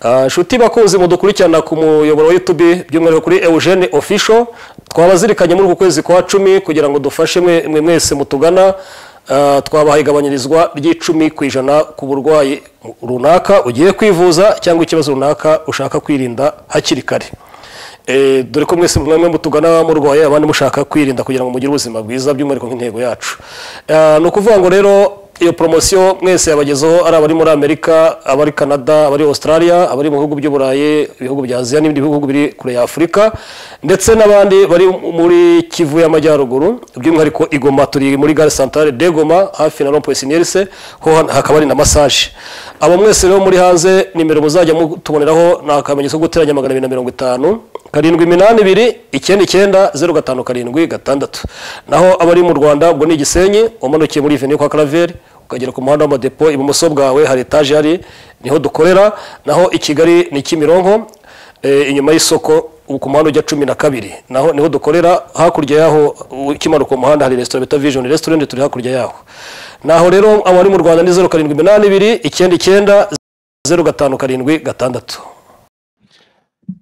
Nshuti bakunzi mudukurikirana ku muyoboro wa YouTube, by'umwihariko kuri Eugene Official, twabazirikanye muri uku kwezi kwa 10 kugira ngo dufashe mwe mwese mutugana. Twabahaye igabanyirizwa ry'10% ku burwayi runaka ugiye kwivuza cyangwa ikibazo runaka ushaka kwirinda hakiri kare. Dore ko mwese mwamwe mutugana murwaye, abandi mushaka kwirinda kugira ngo mugire ubuzima bwiza, by'umwihariko nk'intego yacu. Ni ukuvuga ngo rero iyo promosiyo mwese yabagezeho, ari abari muri Amerika, abari Canada, abari Australia, abari mu bihugu by'Uburayi, ibihugu bya Aziya n'ibindi bihugu biri kure ya Afurika, ndetse n'abandi bari muri Kivu y'Amajyaruguru, by'umwihariko i Goma. Turi muri gare centrale de Goma, hafi na rond-point Sinierse, ho hakaba hari na massage. Abo mwese rero muri hanze, nimero muzajya mutuboneraho ni akamenyetso ko guteranya 250 782 99 05 76. Naho abari mu Rwanda, ubwo ni Gisenyi, umanukiye muri Avenue kwa Claver ukagera ku muhanda w'amadepo, ibumoso bwawe hari etaje hari, niho dukorera. Naho i Kigali ni Kimironko, inyuma y'isoko ku muhanda ujya 12, naho niho dukorera. Hakurya yaho ukimanuka umuhanda hari restaurant bita Vision Restaurant, turi hakurya yaho. Naho rero abari mu Rwanda ni 0782 99 05 76.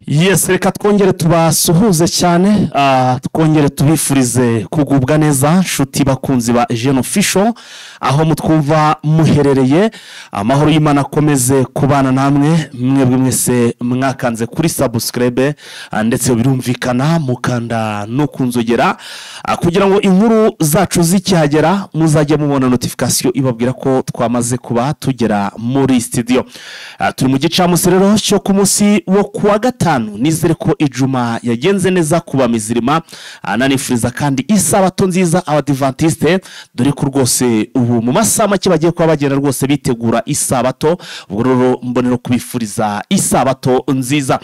Yes, reka twongere tubasuhuze cyane, twongere tubifurize kugubwa neza, nshuti bakunzi ba Eugene Official, aho mutwumva muherereye. Amahoro y'Imana akomeze kubana namwe, mwebwe mwese mwakanze kuri subscribe, ndetse birumvikana mukanda no kunzogera, kugira ngo inkuru zacu zikihagera muzajye mubona notification ibabwira ko twamaze kuba tugera muri studio. Turi mu gicamunsi rero cyo ku munsi wo kuwa gatanu. Nizere ko ijuma yagenze neza kuba mizirima, ananifuriza kandi isabato nziza abadivantiste, dore ko rwose ubu mu masaha make bagiye kuba bagenda rwose bitegura isabato. Ubwo rero mbonero kubifuriza isabato nziza.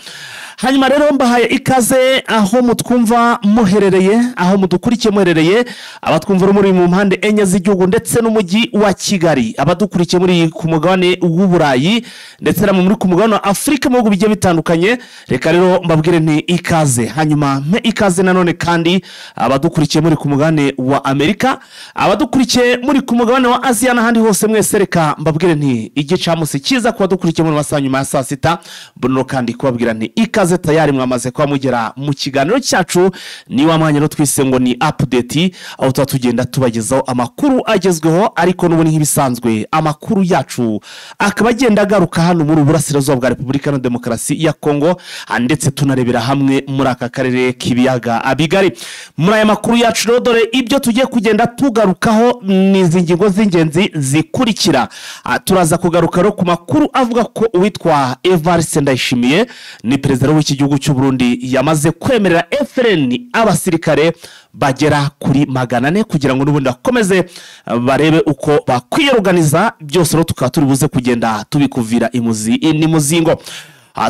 Hanyuma rero mbahaye ikaze aho mutwumva muherereye, aho mudukurikiye muherereye, abatwumva muri mu mpande enye z'igihugu ndetse n'umujyi wa Kigali, abadukurikiye muri ku mugabane w'Uburayi ndetse na muri ku mugabane wa Afurika mu bihugu bigiye bitandukanye. Reka rero mbabwire nti ikaze. Hanyuma mpe ikaze nanone kandi abadukurikiye muri ku mugabane wa Amerika, abadukurikiye muri ku mugabane wa Aziya n'ahandi hose mwese, reka mbabwire nti igicamunsi cyiza ku badukurikiye muri masaha nyuma ya saa sita. Mbonero kandi kubabwira nti ikaze, tayari mwamaze kuba mugera mu kiganiro cyacu. Ni wa mwanya rero twise ngo ni update, aho tuba tugenda tubagezaho amakuru agezweho, ariko n'ubundi nk'ibisanzwe amakuru yacu akaba agenda agaruka hano muri Uburasirazuba bwa Repubulika na Demokarasi ya Kongo, ndetse tunarebera hamwe muri aka karere k'ibiyaga bigari. Muri aya makuru yacu rero, dore ibyo tugiye kugenda tugarukaho ni izi ngingo z'ingenzi zikurikira. Turaza kugaruka rero ku makuru avuga ko uwitwa Evariste Ndayishimiye, ni perezida w'iki gihugu cy'u Burundi, yamaze kwemerera FLN abasirikare bagera kuri 400 kugira ngo n'ubundi bakomeze barebe uko bakwiyoruganiza. Byose rero tukaba turi buze kugenda tubikuvira imuzi n'imuzingo.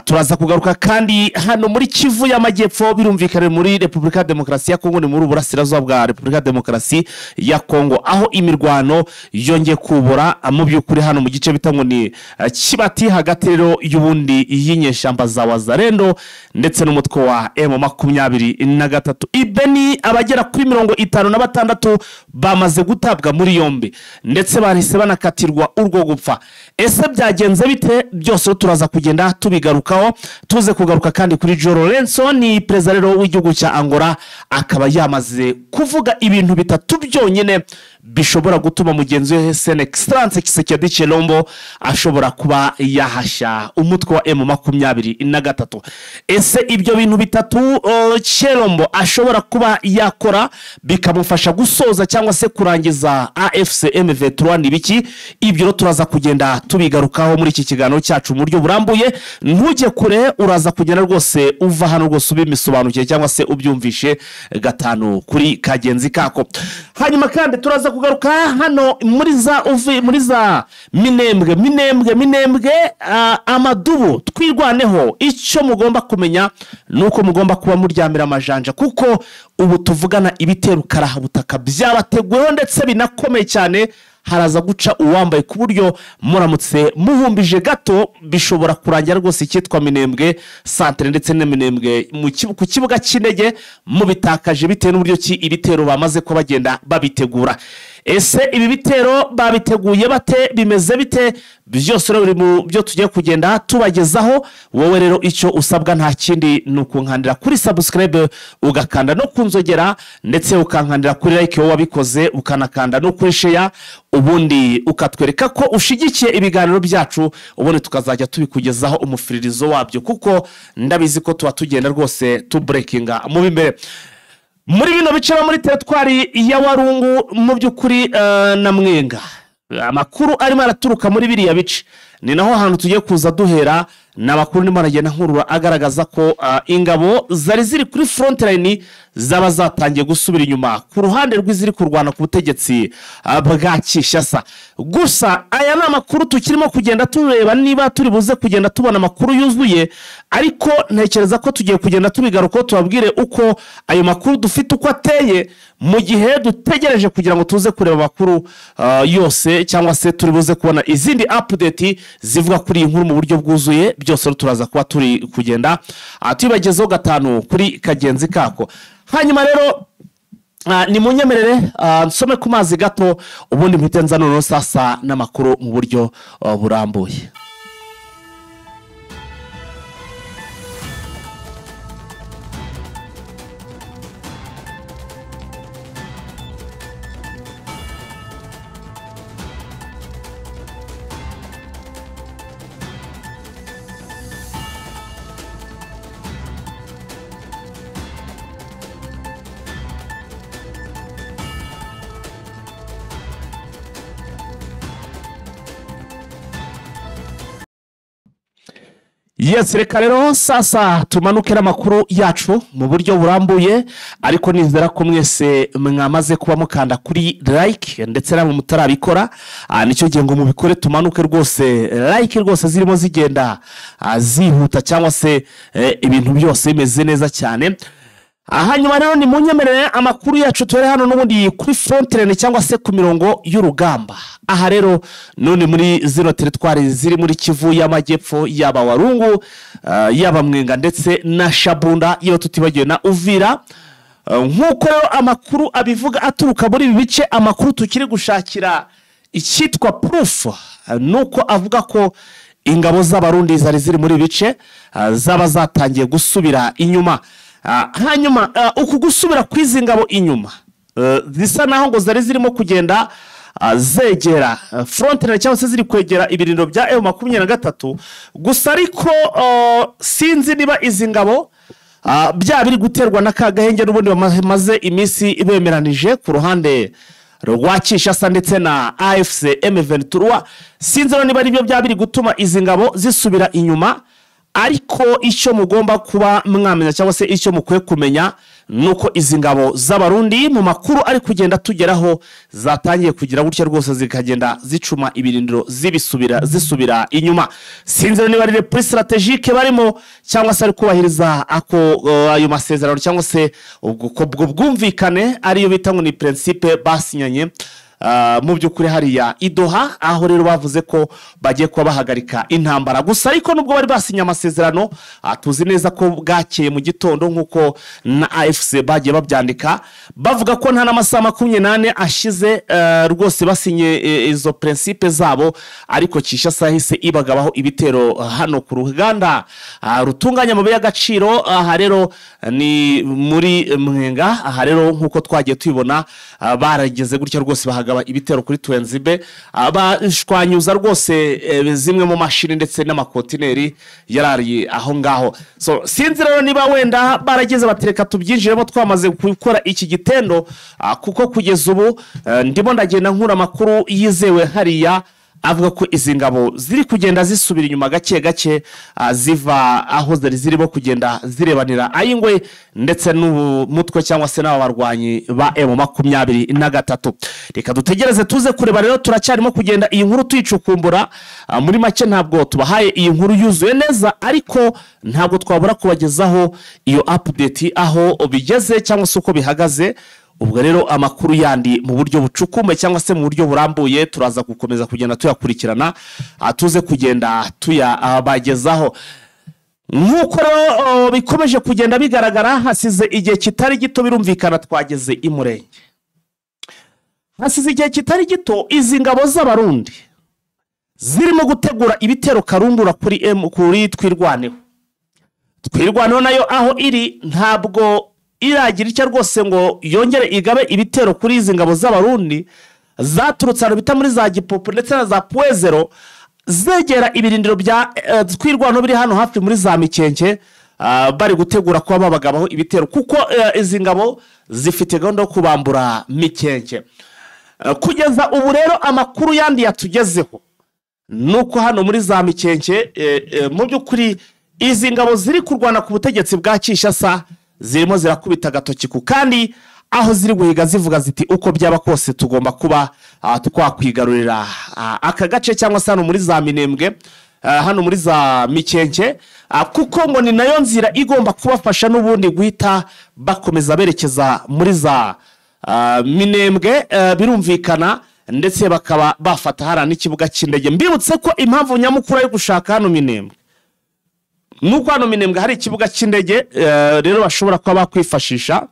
Turaza kugaruka kandi hano muri Kivu y'Amajyepfo, birumvikana muri Repubulika ya Demokarasi ya Kongo, ni muri Uburasirazuba bwa Repubulika ya Demokarasi ya Kongo, aho imirwano yongeye kubura mu by'ukuri hano mu gice bita ngo ni Kibati, hagati rero y'ubundi y'inyeshyamba za Wazalendo ndetse n'umutwe wa M23. Ibeni abagera kuri 56 bamaze gutabwa muri yombi, ndetse bahise banakatirwa urwo gupfa. Ese byagenze bite? Byose turaza kugenda tubigarukaho. Tuze kugaruka kandi kuri João Lourenço, ni perezida rero w'igihugu cya Angola, akaba yamaze kuvuga ibintu bitatu byonyine bishobora gutuma mugenzi we Son Excellence Tshisekedi Tshilombo ashobora kuba yahashya umutwe wa M23. Ese ibyo bintu bitatu Tshilombo ashobora kuba yakora bikamufasha gusoza cyangwa se kurangiza AFC M23 ni biki? Ibyo turaza kugenda tubigarukaho muri iki kiganiro cyacu mu buryo burambuye. Ntujye kure, uraza kugenda rwose uva hano rwose ubimisobanukiye cyangwa se ubyumvishe gatanu kuri kagenzi kako. Hanyuma kandi turaza kugaruka hano muri za uvi, muri za Minembwe, Minembwe, Minembwe, amadubu twirwaneho. Icyo mugomba kumenya nuko mugomba kuba muryamira amajanja, kuko ubu tuvugana ibitero karahabutaka byabateguyeho ndetse binakomeye cyane. Haraza guca uwambaye ku buryo muramutse muhumbije gato bishobora kurangira rwose icyitwa Minembwe centre ndetse na Minembwe ku kibuga cy'indege mubitakaje, bitewe n'uburyo ki ibitero bamaze ko bagenda babitegura. Ese ibi bitero babiteguye bate, bimeze bite? Byose rero biri mu byo tugiye kugenda tubagezaho. Wowe rero icyo usabwa nta kindi ni ukunkandira kuri subscribe, ugakanda no kunzogera, ndetse ukankandira kuri like wowe wabikoze, ukanakanda no kuri share, ubundi ukatwereka ko ushigikiye ibiganiro byacu, ubundi tukazajya tubikugezaho umufiririzo wabyo, kuko ndabizi ko tuba tugenda rwose tuburekinga mu b'imbere muri bino bice muri teritwari ya Warungu. Mu by'ukuri na Mwenga amakuru arimo araturuka muri biriya bice, ni naho hantu tugiye kuza duhera. Ni amakuru ndimo aragenda nkurura agaragaza ko ingabo zari ziri kuri front line zaba zatangiye gusubira inyuma ku ruhande rw'iziri kurwana ku butegetsi bwa Kinshasa. Gusa aya ni amakuru tukirimo kugenda tureba niba turi buze kugenda tubona amakuru yuzuye, ariko ntekereza ko tugiye kugenda tubigaruka tubabwire uko ayo makuru dufite uko ateye, mu gihe dutegereje kugira ngo tuze kureba amakuru yose, cyangwa se turi buze kubona izindi update zivuga kuri iyi nkuru mu buryo bwuzuye. Byose turaza kuba turi kugenda tubibagezeho gatanu kuri kagenzi kako. Hanyuma rero ni munyemerere nsome ku mazi gato, ubundi mpite nza noneho sasa n'amakuru mu buryo burambuye. Yes, reka rero sasa tumanuke n'amakuru yacu mu buryo burambuye, ariko nizera ko mwese mwamaze kuba mukanda kuri like, ndetse namwe mutarabikora nicyo gihe ngo mubikore. Tumanuke rwose, like rwose zirimo zigenda zihuta, cyangwa se ibintu byose bimeze neza cyane. Hanyuma rero ni munyemerere amakuru yacu turi hano n'ubundi kuri front line, cyangwa se ku mirongo y'urugamba. Aha rero none muri zino teritwari ziri muri Kivu y'Amajyepfo, yaba Warungu, yaba Mwenga ndetse na Shabunda, iyo tutibagiwe na Uvira. Nk'uko rero amakuru abivuga aturuka muri ibi bice, amakuru tukiri gushakira icyitwa proof, nuko avuga ko ingabo z'Abarundi zari ziri muri ibi bice zaba zatangiye gusubira inyuma. Hanyuma uku gusubira kw'izi ngabo inyuma zisa naho ngo zari zirimo kugenda zegera front line, cyangwa se ziri kwegera ibirindiro bya M23. Gusa ariko sinzi niba izi ngabo bya biri guterwa na kagahenge n'ubundi bamaze iminsi bemeranije ku ruhande rwa Kinshasa ndetse na AFC M23, sinzi niba aribyo bya biri gutuma izi ngabo zisubira inyuma. Ariko icyo mugomba kuba mwamenya, cyangwa se icyo mukwiye kumenya, nuko izi ngabo z'Abarundi mu makuru ari kugenda tugeraho zatangiye kugira gutya rwose zikagenda zicuma ibirindiro zisubira inyuma. Sinzi niba ari repli stratégique barimo, cyangwa se ari kubahiriza ako ayo masezerano, cyangwa se ubwo bwumvikane ariyo bita ngo ni principe basinyanye mu by'ukuri hariya i Doha, aho rero bavuze ko bagiye kuba bahagarika intambara. Gusa ariko nubwo bari basinye amasezerano, tuzi neza ko bwakeye mu gitondo nk'uko na AFC bagiye babyandika, bavuga ko nta n'amasaha 24 ashize rwose basinye izo principe zabo, ariko Kinshasa yahise ibagabaho ibitero hano ku ruganda rutunganya amabuye y'agaciro. Aha rero ni muri Mwenga, aha rero nk'uko twagiye tubibona barageze gutya rwose bahagaba ibitero kuri Twenzibe, abashwanyuza rwose zimwe mu mashini ndetse n'amakontineri yarariye aho ngaho. So sinzi rero niba wenda barageze batereka tubyinjiremo twamaze gukora iki gitendo, kuko kugeza ubu ndimo ndagenda nkura amakuru yizewe hariya avuga ko izi ngabo ziri kugenda zisubira inyuma gake gake, ziva aho zari zirimo kugenda zirebanira ayingwe ndetse n'umutwe cyangwa se n'aba barwanyi ba M23. Reka dutegereze tuze kureba rero, turacyarimo kugenda iyi nkuru tuyicukumbura. Muri make ntabwo tubahaye iyi nkuru yuzuye neza, ariko ntabwo twabura kubagezaho iyo update aho bigeze cyangwa se uko bihagaze. Ubwo rero amakuru yandi mu buryo bucukumbe cyangwa se mu buryo burambuye turaza gukomeza kugenda tuyakurikirana, tuze kugenda tuyabagezaho. Nk'uko rero bikomeje kugenda bigaragara, hasize igihe kitari gito birumvikana twageze i Murenge. Hasize igihe kitari gito izi ngabo z'Abarundi zirimo gutegura ibitero karundura kuri Twirwaneho. Twirwaneho nayo aho iri ntabwo iragira icyo rwose ngo yongere igabe ibitero kuri izi ngabo z'Abarundi zaturutse ahantu bita muri za Gipupu ndetse na za Puwezero, zegera ibirindiro bya Twirwaneho biri hano hafi muri za Mikenke. Bari gutegura kuba babagabaho ibitero kuko izi ngabo zifite gahunda yo kubambura Mikenke. Kugeza ubu rero amakuru yandi yatugezeho nuko hano muri za Mikenke mu by'ukuri izi ngabo ziri kurwana ku butegetsi bwa Kinshasa zirimo zirakubita agatoki ku kandi, aho ziri guhiga zivuga ziti uko byaba kose tugomba kuba twakwigarurira aka gace cyangwa se hano muri za Minembwe, hano muri za Mikenke, kuko ngo ni nayo nzira igomba kubafasha n'ubundi guhita bakomeza berekeza muri za Minembwe, birumvikana, ndetse bakaba bafata hariya n'ikibuga cy'indege. Mbibutse ko impamvu nyamukuru yo gushaka hano Minembwe nuko hano Minembwe hari ikibuga cy'indege, rero bashobora kuba bakwifashisha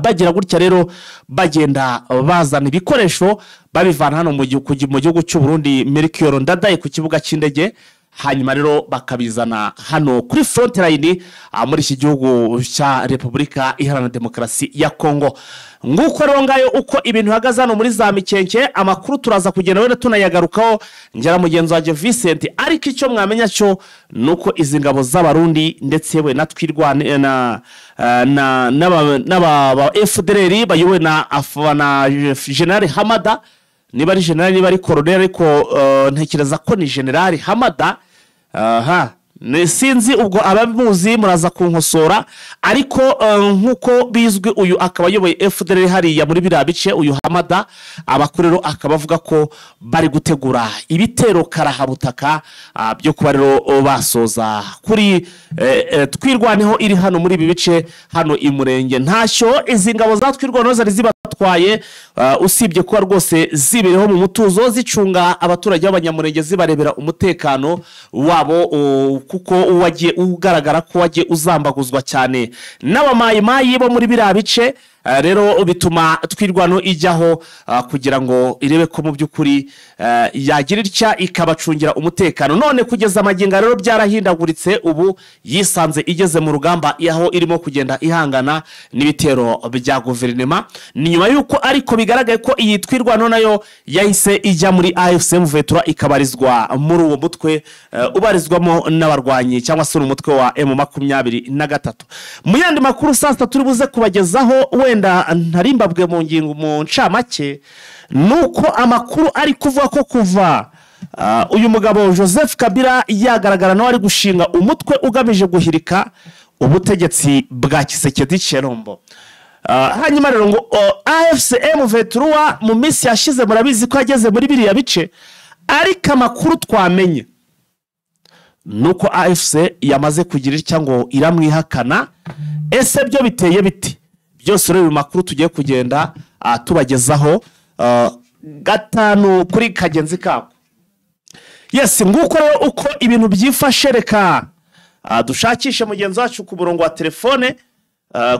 bagira gutya rero bagenda bazana ibikoresho babivana hano mu gihugu cy'u Burundi Melchior Ndadaye ku kibuga cy'indege, hanyuma rero bakabizana hano kuri front line muri iki gihugu cya Repubulika Iharanira Demokarasi ya Kongo. Nguko rero ngayo uko ibintu bihagaze hano muri za Mikenke. Amakuru turaza kugenda wenda tunayagarukaho ngera mugenzi wanjye Vincent, ariko icyo mwamenya cyo nuko izi ngabo z'Abarundi ndetse we na Twirwane na n'aba FDLR bayobowe na General Hamada, niba ari general niba ari colonel, ariko ntekereza ko ni General Hamada, aha sinzi ubwo abamuzi muraza kunkosora, ariko nkuko bizwi uyu akaba ayoboye FDLR hariya muri biriya bice. Uyu Hamada abakuru rero akaba avuga ko bari gutegura ibitero karahabutaka byo kuba rero basoza kuri Twirwaneho iri hano muri ibi bice hano i Murenge. Ntacyo izi ngabo za Twirwaneho zari zibatwaye, usibye kuba rwose zibereho mu mutuzo zicunga abaturage b'Abanyamurenge zibarebera umutekano wabo, kuko wagiye ugaragara ko wagiye uzambaguzwa cyane n'abamayimayi bo muri biriya bice. Rero bituma Twirwaneho ijyaho kugira ngo irebe ko mu by'ukuri yagira itya ikabacungira umutekano. None kugeza amagingo rero byarahindaguritse, ubu yisanze igeze mu rugamba aho irimo kugenda ihangana n'ibitero bya guverinoma. Ni nyuma y'uko ariko bigaragaye ko iyi Twirwaneho nayo yahise ijya muri AFC M23 ikabarizwa muri uwo mutwe ubarizwamo n'abarwanyi cyangwa se umutwe wa M23. Mu yandi makuru saa sita turi buze kubagezaho wenda ntarimbabwe mu ngingo mu ncamake, nuko amakuru ari kuvuga ko kuva uyu mugabo Joseph Kabila yagaragara nawe ari gushinga umutwe ugamije guhirika ubutegetsi bwa Tshisekedi Tshilombo. Hanyuma rero ngo AFC M23 mu minsi yashize murabizi ko yageze muri biriya bice, ariko amakuru twamenye nuko AFC yamaze kugira itya ngo iramwihakana. Ese byo biteye biti? Byose rero makuru tugiye kugenda tubagezaho gatanu kuri kagenzi kako. Yes, nguko rero uko ibintu byifashe. Reka dushakishe mugenzi wacu ku murongo wa telefone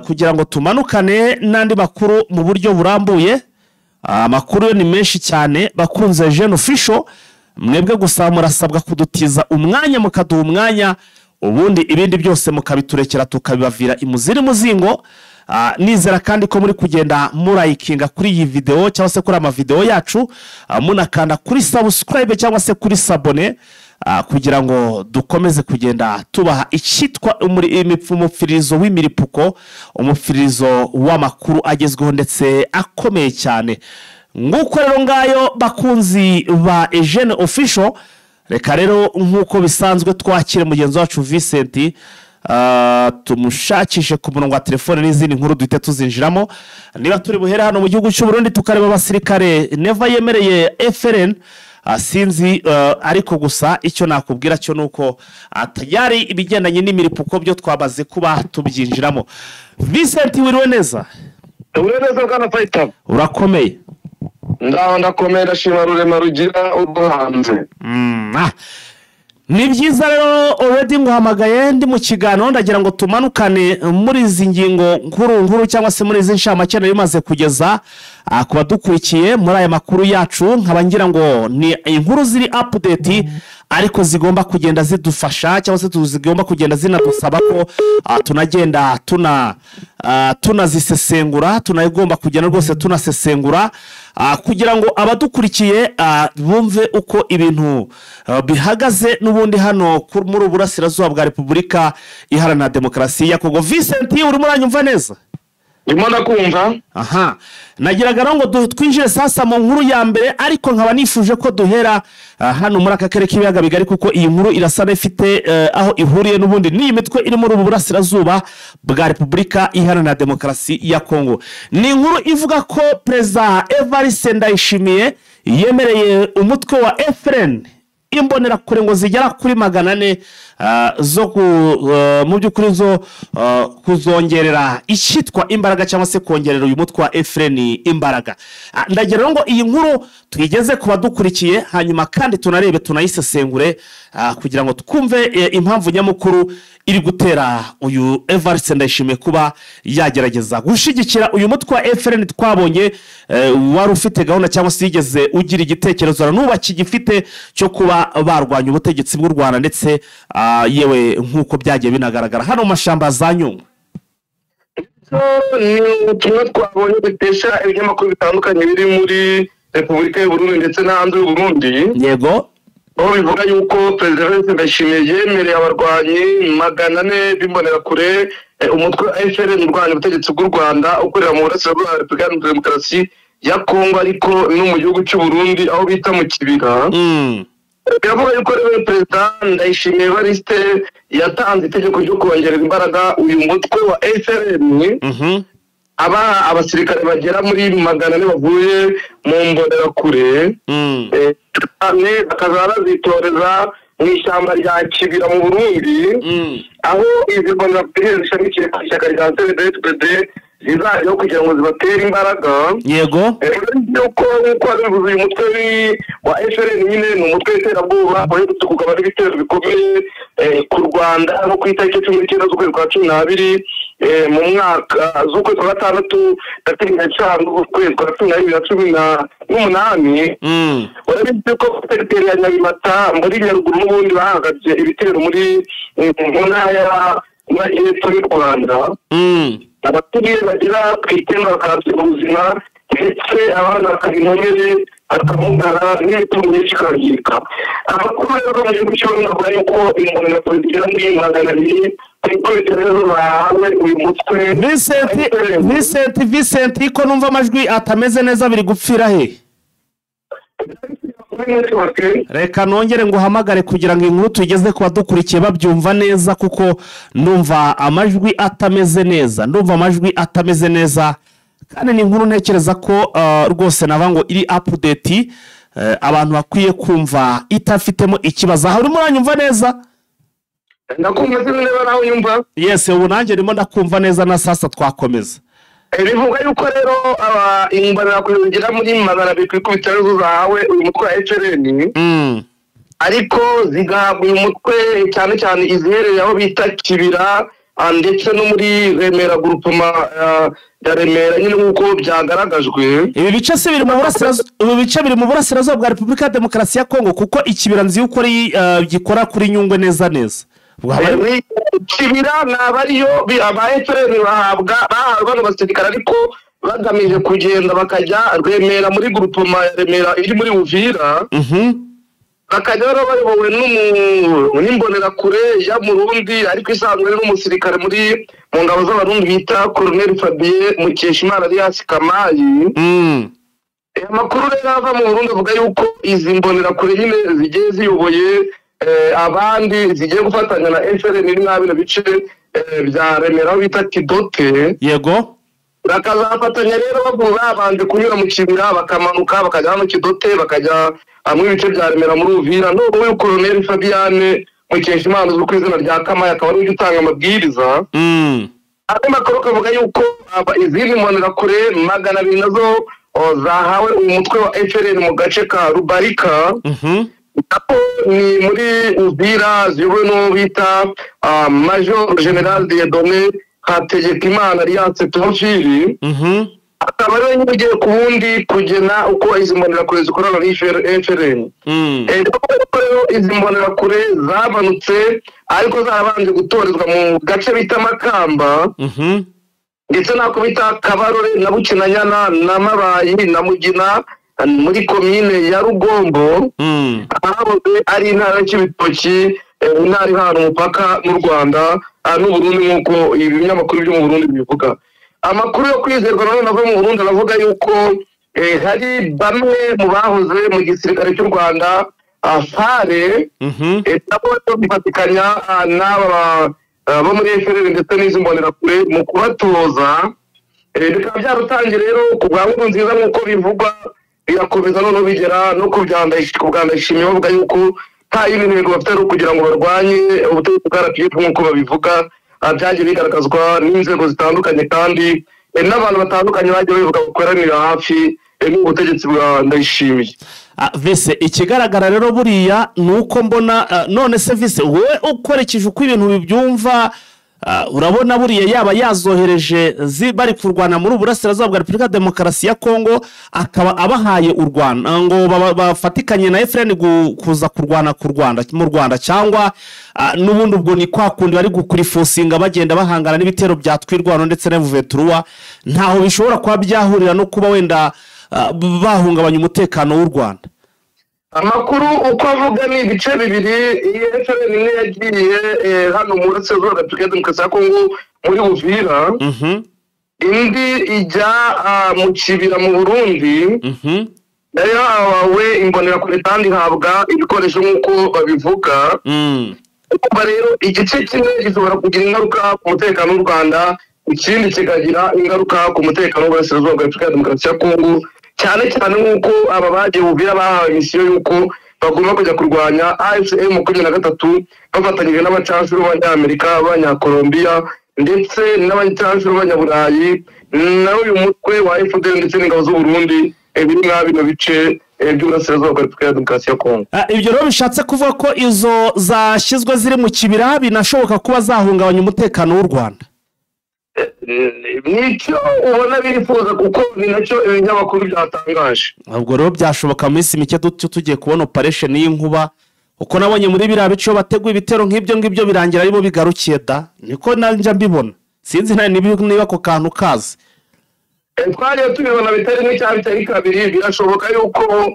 kugira ngo tumanukane n'andi makuru mu buryo burambuye. Amakuru ni menshi cyane bakunze Jeune Official, mwebwe gusa murasabwa kudutiza umwanya mukaduha umwanya, ubundi ibindi byose mukabiturekera tukabibavira imuziri muzingo. Nizera kandi ko muri kugenda murayikinga kuri iyi video cyangwa se kuri ama video yacu, munakanda kuri subscribe cyangwa se kuri sabone, kugira ngo dukomeze kugenda tubaha icyitwa umupfirizo w'imiripuko, umupfirizo w'amakuru agezweho ndetse akomeye cyane. Nguko rero ngayo bakunzi ba Eugene Official, reka rero nkuko bisanzwe twakire mugenzi wacu Vincent, tumushakishe ku murongo wa telefone n'izindi nkuru duhite tuzinjiramo. Niba turi buhere hano mu gihugu cy'u Burundi tukareba abasirikare Neva yemereye FRN, sinzi, ariko gusa icyo nakubwira cyo nuko tayari ibigendanye n'imiripuko byo twabaze kuba tubyinjiramo. Vincent, wiriwe neza? Uriwe neza bwana Fighter. Urakomeye? Ndaho ndakomeye, ndashima Rurema rugira urwo hanze. Ni byiza rero, already nguhamagaye ndi mu kiganiro, ndagira ngo tumanukane muri izi ngingo nkuru nkuru cyangwa se muri izi nshamake nari bimaze kugeza ku badukurikiye muri aya makuru yacu. Nkaba ngira ngo ni inkuru ziri update, ariko zigomba kugenda zidufasha cyangwa se zigomba kugenda zinadusaba ko tunagenda tunazisesengura, tunagomba kugenda rwose tunasesengura kugira ngo abadukurikiye bumve uko ibintu bihagaze n'ubundi hano muri Uburasirazuba bwa Repubulika Iharanira Demokarasi ya Kongo. Vincent, urimo uranyumva neza? Ndimo ndakumva. Aha nagiraga rero ngo twinjire sasa mu nkuru ya mbere, ariko nkaba nifuje ko duhera hano muri aka karere k'Ibiyaga Bigari, kuko iyi nkuru irasa n'ifite aho ihuriye n'ubundi n'iyi mitwe iri muri ubu burasirazuba bwa Repubulika Iharanira Demokarasi ya Kongo. Ni inkuru ivuga ko Perezida Evariste Ndayishimiye yemereye umutwe wa FLN imbonerakure ngo zigera kuri 400 zo mu by'ukuri zo kuzongerera icyitwa imbaraga cyangwa se kongerera uyu mutwe wa FLN imbaraga. Ndagira rero ngo iyi nkuru tuyigeze ku badukurikiye, hanyuma kandi tunarebe, tunayisesengure kugira ngo twumve impamvu nyamukuru iri gutera uyu Evariste Ndayishimiye kuba yagerageza gushyigikira uyu mutwe wa FLN twabonye wari ufite gahunda cyangwa se yigeze ugira igitekerezo na n'ubu akigifite cyo kuba barwanya ubutegetsi bw'u Rwanda, ndetse yewe nk'uko byagiye binagaragara hano mu mashyamba za Nyungwe. Ni ubutumwa twabonye dukesha ibinyamakuru bitandukanye biri muri Repubulika y'u Burundi ndetse no hanze y'u Burundi, aho bivuga yuko Perezida Evariste Ndayishimiye yemereye abarwanyi 400 b'imbonerakure umutwe wa FLN urwanya ubutegetsi bw'u Rwanda ukorera mu burasirazuba bwa Repubulika Iharanira Demokarasi ya Kongo, ariko no mu gihugu cy'u Burundi aho bita mu Kibira. Biravuga yuko rero Perezida Ndayishimiye Evariste yatanze itegeko ryo kongerera imbaraga uyu mutwe wa FLN, aba abasirikare bagera muri 400 bavuye mu mbonerakure, bakazaba bazitoreza mu ishyamba rya Kibira mu Burundi, aho izi mbonerakure zishamikiye ku ishyaka rya CNDD-FDD zizajyaho kugira ngo zibatere imbaraga. Yuko nk'uko wabivuze, uyu mutwe wa FLN nyine ni umutwe w'iterabwoba uherutse kugaba n'ibitero bikomeye ku Rwanda no ku itariki 19 z'ukwezi kwa 12 mu mwaka z'ukwezi kwa gatandatu tariki 5 z'ukwezi kwa 12 2018. Urabizi ko segiteri ya Nyabimata muri Nyaruguru n'ubundi bahagabye ibitero muri mu ntara y'Amajyepfo y'u Rwanda, abaturiye bagera ku 9 bakahasiga ubuzima, ndetse abana bakaba inkomere, bakamugara, n'imitungo myinshi ikangirika. Amakuru rero mu gihugu cy'u Burundi avuga yuko imbonerakure zigera muri 200 ariko rero bahawe uyu mutwe. Vincent, Vincent, Vincent, ko numva amajwi atameze neza, biri gupfira he? Kuri network. Reka nongere ngo uhamagare kugira ngo inkuru tugeze ku badukurikiye babyumva neza, kuko ndumva amajwi atameze neza, ndumva amajwi atameze neza, kandi ni inkuru ntekereza ko rwose nava ngo iri update, abantu bakwiye kumva itafitemo ikibazo. Aho urimo uranyumva neza? Ndakumva, sinzi niba nawe unyumva. Yes, ubu nanjye ndimo ndakumva neza, na sasa twakomeza. Bivuga yuko rero aba imbonerakure zigera muri 200 ku ikubitiro arizo zahawe uyu mutwe wa FLN, ariko zigahabwa uyu mutwe cyane cyane iziherereye aho bita Kibira ndetse no muri Remera, groupement ya Remera nyine nk'uko byagaragajwe. Ibi bice se biri mu burasirazuba? Ibi bice biri mu burasirazuba bwa Repubulika ya Demokarasi ya Kongo? Kuko Ikibira nzi yuko ari gikora kuri Nyungwe neza neza. Ubwo Kibira ni abariyo aba FLN bahabwa bahabwa n'abasirikare, ariko bagamije kugenda bakajya Remera muri groupement ya Remera iri muri Uvira, bakajya rero bayobowe n'imbonerakure ya Murundi, ariko isanzwe ari n'umusirikare muri mu ngabo z'Abarundi bita Colonel Fabien Mukeshimana alias Kamayi. Amakuru rero ava mu Burundi avuga yuko izi mbonerakure nyine zigiye ziyoboye abandi zigiye gufatanya na FLN iri muri bino bice bya Remera aho bita Kidote, bakazafatanya rero bavuga babanje kunyura mu Kibira, bakamanuka bakajya hano Kidote, bakajya hamwe ibice bya Remera muri Uvira. None uyu Colonel Fabiane Mukeshimana uzwi ku izina rya Kamayi akaba ariwe utanga amabwiriza. Andi makuru akavuga yuko izindi mbonerakure 200 nazo zahawe uyu mutwe wa FLN mu gace ka Rubarika. Ni muri Uvira ziyobowe n'uwo bita Major General Dieudonné Hategekimana Alliance Théophile, akaba ariwe nyine ugiye ku bundi kugena uko izi mbonerakure zikorana na FRN. Rero izi mbonerakure zamanutse ariko zarabanje gutorezwa mu gace bita Makamba, ndetse n'ako bita Kabarore na Bukinanyana na Mabayi na Mugina muri komine ya Rugombo, ahahoze ari intara y'Ibitoki, intara ihana umupaka n'u Rwanda n'Uburundi nk'uko ibi binyamakuru byo mu Burundi bivuga. Amakuru yo kwizerwa nanone ava mu Burundi aravuga yuko hari bamwe mu bahoze mu gisirikare cy'u Rwanda fare nabo bifatikanya n'aba bo muri FRN ndetse n'izi mbonerakure mu kubatoza. Bikaba byaratangiye rero ku bwa Nkurunziza nk'uko bivugwa, birakomeza noneho bigera no ku bwa Ndayishimiye, bavuga yuko nta yindi ntego bafite ari ukugira ngo barwanye ubutegetsi bwa RPF nk'uko babivuga. Byagiye bigaragazwa n'inzego zitandukanye kandi n'abantu batandukanye bagiye babivuga bakoranira hafi n'ubutegetsi bwa Ndayishimiye. Vise, ikigaragara rero buriya ni uko mbona none se Vise, wowe ukoresheje uko ibintu bibyumva, urabona buriya yaba yazohereje bari kurwana muri Uburasirazuba bwa Repubulika Demokarasi ya Kongo, akaba abahaye u Rwanda ngo bafatikanye na FRN kuza kurwana ku Rwanda mu Rwanda, cyangwa n'ubundi ubwo ni kwa kundi bari gukurifusinga bagenda bahangana n'ibitero bya Twirwano ndetse na M23, ntaho bishobora kuba byahurira no kuba wenda bahungabanya umutekano w'u Rwanda? Amakuru uko avuga ni ibice bibiri. Iyi FRN imwe yagiye hano mu Burasirazuba bwa Repubulika Demokarasi ya Kongo muri Uvira, indi ijya mu Kibira mu Burundi, nayo yahawe imbonerakure kandi ihabwa ibikoresho nk'uko babivuga. Urumva rero igice kimwe gishobora kugira ingaruka ku mutekano w'u Rwanda, ikindi kikagira ingaruka ku mutekano w'Uburasirazuba bwa Repubulika Demokarasi ya Kongo, cyane cyane nk'uko aba bagiye Uvira bahawe misiyo y'uko bagomba kujya kurwanya AFC M23 bafatanyije n'abacancuro b'Abanyamerika, b'Abanyakolombiya ndetse n'abacancuro b'Abanyaburayi n'uyu mutwe wa FDL ndetse n'ingabo z'u Burundi biri mwa bino bice by'Uburasirazuba bwa Repubulika Demokarasi ya Kongo. Ibyo rero bishatse kuvuga ko izo zashyizwe ziri mu Kibira binashoboka kuba zahungabanya umutekano w'u Rwanda. Nicyo ubona bifuza kuko ni nacyo ibinyamakuru byatangaje. Ubwo rero byashoboka mu minsi mike tugiye kubona operation y'inkuba, uko nabonye muri biriya bice bateguye ibitero nk'ibyo ngibyo birangira aribo bigarukiye da, niko nanjye mbibona, sinzi niba ako kantu kazi. Twariyo tubibona bitari nk'icyaha bitari kabiri, birashoboka yuko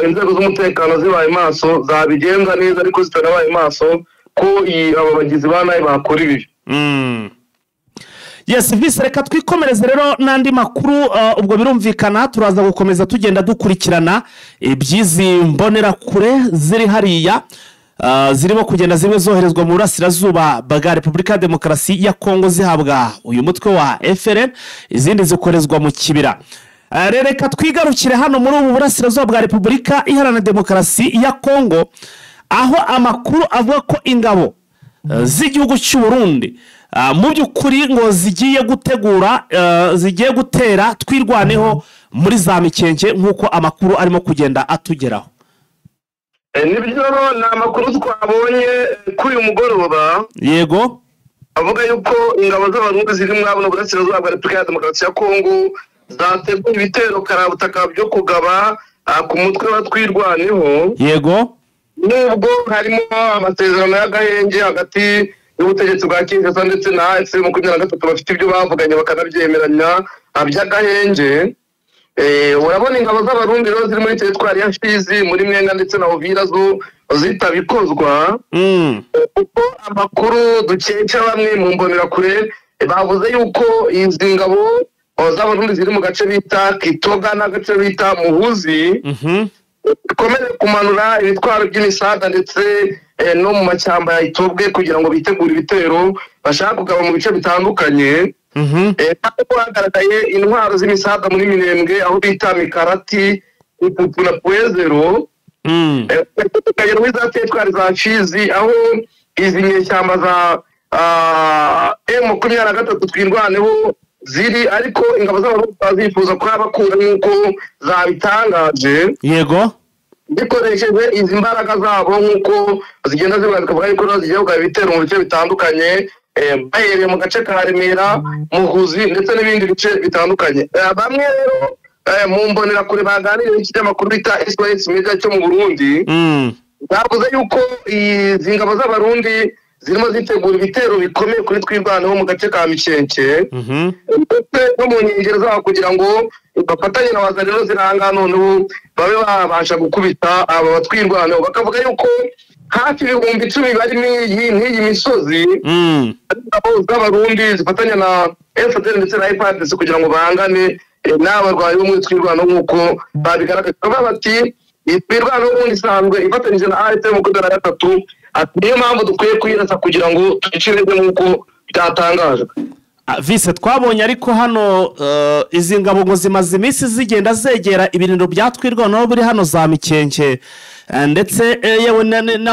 inzego z'umutekano zibaye maso zabigenza neza, ariko zitanabaye maso ko aba bagizi ba nabi bakora ibi. Yes, Vise, reka twikomereze rero n'andi makuru. Ubwo birumvikana turaza gukomeza tugenda dukurikirana iby'izi mbonerakure ziri hariya, zirimo kugenda zimwe zoherezwa mu Burasirazuba bwa Repubulika Demokarasi ya Kongo zihabwa uyu mutwe wa FRN, izindi zikorezwa mu Kibira. Reka twigarukire hano muri ubu Burasirazuba bwa Repubulika Iharanira Demokarasi ya Kongo, aho amakuru avuga ko ingabo z'igihugu cy'u Burundi mu by'ukuri ngo zigiye gutegura, zigiye gutera Twirwaneho muri za Mikenke nk'uko amakuru arimo kugenda atugeraho. Nibyo ni amakuru twabonye kuri uyu mugoroba. Yego, avuga yuko ingabo z'Abarundi ziri muri buno Burasirazuba bwa Repubulika ya Demokarasi ya Kongo zateguye ibitero karabutaka byo kugaba ku mutwe wa Twirwaneho. Yego, nubwo harimo amasezerano y'agahenge hagati y'ubutegetsi bwa Kinshasa ndetse na AFC M23 bafite ibyo bavuganye bakanabyemeranya by'agahenge. Urabona ingabo z'Abarundi rero ziri muri teritwari ya Fizi, muri Mwenga ndetse na Uvira zo zitabikozwa, kuko amakuru dukesha bamwe mu mbonerakure bavuze yuko izi ngabo z'Abarundi ziri mu gace bita Kitoga n'agace bita Muhuzi bikomeje kumanura ibitwaro by'imisada ndetse no mu mashyamba ya Itobwe kugira ngo bitegure ibitero bashaka kugaba mu bice bitandukanye. Ariko hagaragaye intwaro z'imisada muri Minembwe aho bita Mikarati, Ipupu na Pwezero, tukagera muri za teritwari za Fizi aho izi nyeshyamba za M23 Twirwaneho ziri, ariko ingabo z'Abarundi zifuza kuhabakura nk'uko zabitangaje. Yego, Zikoresheje izi mbaraga zabo nk'uko zigenda zivuga, zikavuga yuko zigiye kugaba ibitero mu bice bitandukanye, bahereye mu gace ka Remera, Muhuzi ndetse n'ibindi bice bitandukanye. Bamwe rero mu mbonerakure baganiriye n'ikinyamakuru bita SOS Media cyo mu Burundi, bavuze yuko izi ngabo z'Abarundi zirimo zitegura ibitero bikomeye kuri Twirwaneho mu gace ka Mikenke ndetse no mu nkengero zaho, kugira ngo bafatanye na Wazalendo ziranga noneho babe babasha gukubita aba batwirwaneho. Bakavuga yuko hafi 10,000 bari n'iyi misozi ingabo z'Abarundi zifatanya na FDL ndetse na FARDC kugira ngo bahangane n'abarwanyi bo muri Twirwaneho nk'uko babigaragaje. Bakavuga bati Twirwaneho ubundi isanzwe ifatanyije na AFC 23, ati niyo mpamvu dukwiye kuyirasa kugira ngo tuyicire nk'uko byatangajwe. Vise, twabonye ariko hano izi ngabo ngo zimaze iminsi zigenda zegera ibirindiro bya Twirwaneho biri hano za Mikenke, ndetse yewe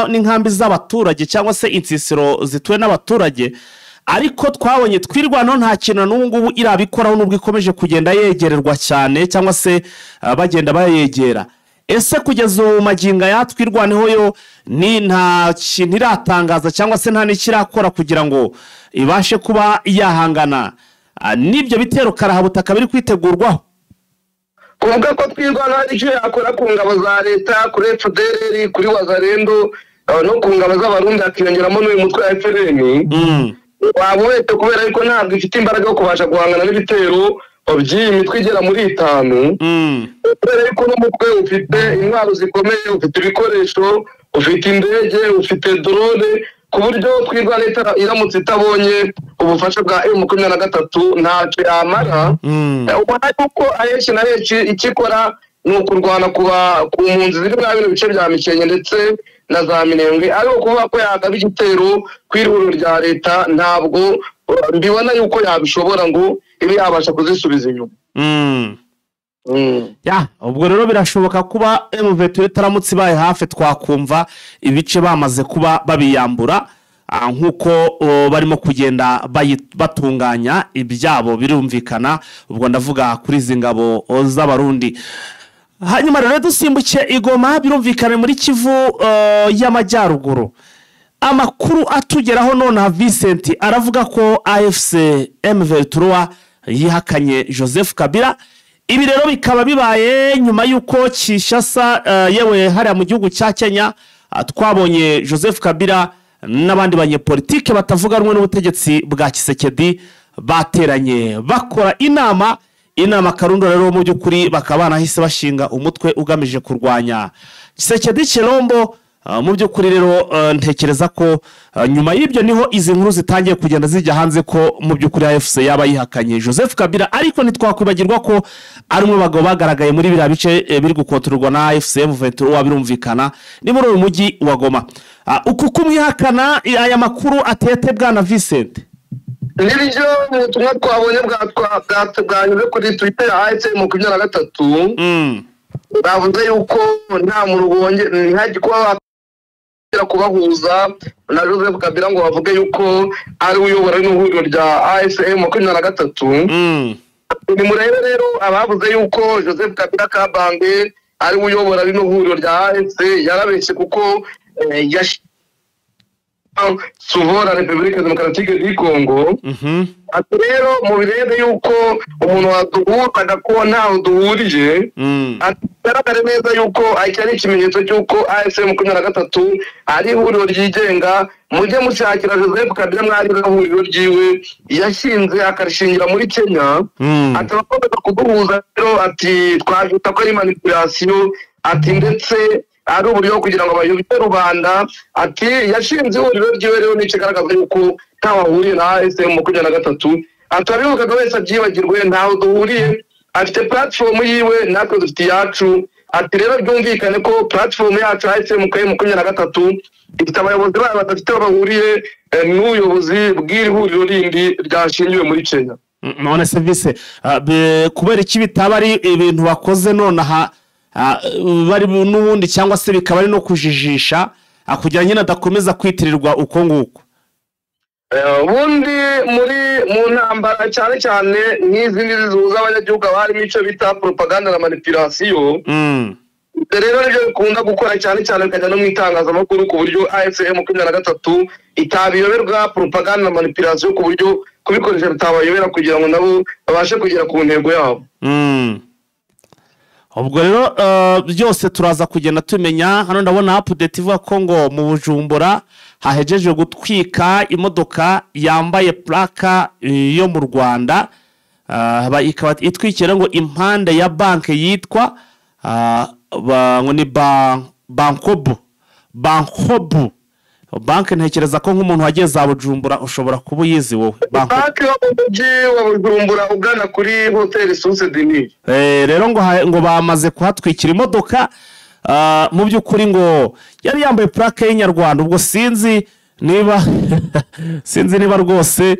n'inkambi z'abaturage cyangwa se insisiro zituwe n'abaturage, ariko twabonye Twirwaneho nta kintu n'ubu ngubu irabikoraho, nubwo ikomeje kugenda yegererwa cyane cyangwa se bagenda bayegera. Ese kugeza ubu magingo aya Twirwaneho yo ni nta kintu iratangaza cyangwa se nta n'ikirakora kugira ngo ibashe kuba yahangana n'ibyo bitero karahabutaka biri kwitegurwaho? Kuvuga ko Twirwaneho hari icyo yakora ku ngabo za leta, kuri FDLR, kuri Wazalendo no ku ngabo z'Abarundi, hakiyongeramo n'uyu mutwe wa FLN, waba uhetse kubera yuko ntabwo ifite imbaraga yo kubasha guhangana n'ibitero by'iyi mitwe igera muri 5, kubera yuko n'umutwe ufite intwaro zikomeye, ufite ibikoresho, ufite indege, ufite drone, ku buryo Twirwaneho iramutse itabonye ubufasha bwa M23 ntacyo yamara. Ubona yuko ahenshi na henshi icyo ikora ni ukurwana ku mpunzi ziri muri bino bice bya Mikenke ndetse na za Minembwe, ariko kuvuga ko yagaba igitero ku ihuriro rya leta ntabwo mbibona yuko yabishobora ngo ibe yabasha kuzisubiza inyuma. Ya, ubwo rero birashoboka kuba M23 itaramutse ibaye hafi twakumva ibice bamaze kuba babiyambura, nk'uko barimo kugenda batunganya ibyabo, birumvikana. Ubwo ndavuga kuri izi ngabo z'Abarundi. Hanyuma rero dusimbuke Igoma, birumvikana muri Kivu y'Amajyaruguru. Amakuru atugeraho nonaha Vincent aravuga ko AFC M23 yihakanye Joseph Kabila. Ibi rero bikaba bibaye nyuma y'uko Kinshasa, yewe hariya mu gihugu cya Kenya, twabonye Joseph Kabila n'abandi banyepolitike batavuga rumwe n'ubutegetsi bwa Tshisekedi bateranye bakora inama. Inama karundo rero mu by'ukuri bakaba banahise bashinga umutwe ugamije kurwanya Tshisekedi Chilombo. Mu by'ukuri rero ntekereza ko nyuma y'ibyo niho izi nkuru zitangiye kugenda zijya hanze ko mu by'ukuri AFC yaba yihakanye Joseph Kabila, ariko ntitwakwibagirwa ko ari umwe bagabo bagaragaye muri biriya bice biri gukontororwa na AFC M23, birumvikana ni muri uyu mujyi wa Goma. Uku kumwihakana, aya makuru atete bwana Vincent? Nibyo ubutumwa twabonye bwanyuze kuri Twitter ya AFC 23, bavuze yuko nta muntu wongeye ntihajye kuba kubahuza na Joseph Kabila ngo bavuge yuko ari uyobora n'ihuriro rya AFC 23. Ni murebe rero abavuze yuko Joseph Kabila Kabange ari uyobora rino huriro rya AFC yarabeshye, kuko suvora Republique Démocratique du Congo. Ati rero mu birebe yuko umuntu waduhuraga ko ntaho duhuriye, bigaragare neza yuko iki ari ikimenyetso cy'uko AFC 23 ari ihuriro ryigenga. Mujye mushakira Joseph Kabila mwari ihuriro ryiwe yashinze akarishingira muri Kenya. Ati abakomeza kuduhuza rero, ati twabyita ko ari manipulation, ati ndetse ari uburyo kugira ngo bayobye rubanda. Ati yashinze ihuriro ryiwe rero n'ikigaragaza yuko ntaho ahuriye na AFC 23. Ati abibukaga wese abyibagirwe, ntaho duhuriye, afite platform yiwe natwe dufite iyacu. Ati rero byumvikane ko platform yacu AFC 23 ifite abayobozi bayo badafite aho bahuriye n'ubuyobozi bw'iri huriro rindi ryashingiwe muri Kenya. None se Vise, kubera iki bitaba ari ibintu bakoze nonaha bari n'ubundi, cyangwa se bikaba ari no kujijisha kugira nyine adakomeza kwitirirwa uko nguko? Ubundi muri mu ntambara cyane cyane nk'izi ngizi zihuza abanyagihugu haba harimo icyo bita propaganda na manipulation. Rero nibyo bikunda gukora cyane cyane bikajya no mu itangazamakuru, ku buryo AFC M23 itabiyoberwa propaganda na manipulation, ku buryo kubikoresha bitabayobera kugira ngo nabo babashe kugera ku ntego yabo. Ubwo rero byose turaza kugenda tumenya. Hano ndabona update ivuga ko ngo mu Bujumbura hahejeje gutwika imodoka yambaye plaque yo mu Rwanda, ikaba itwikira ngo impande ya banki yitwa ngo ni Bankobu banki. Ntekereza ko nk'umuntu wagiye za Bujumbura ushobora kuba uyizi wowe. Banki yo mu mujyi wa Bujumbura ugana kuri hoteli Source du Nil. Rero ngo bamaze kuhatwikira imodoka, mu by'ukuri ngo yari yambaye plaque y'inyarwanda. Ubwo sinzi niba rwose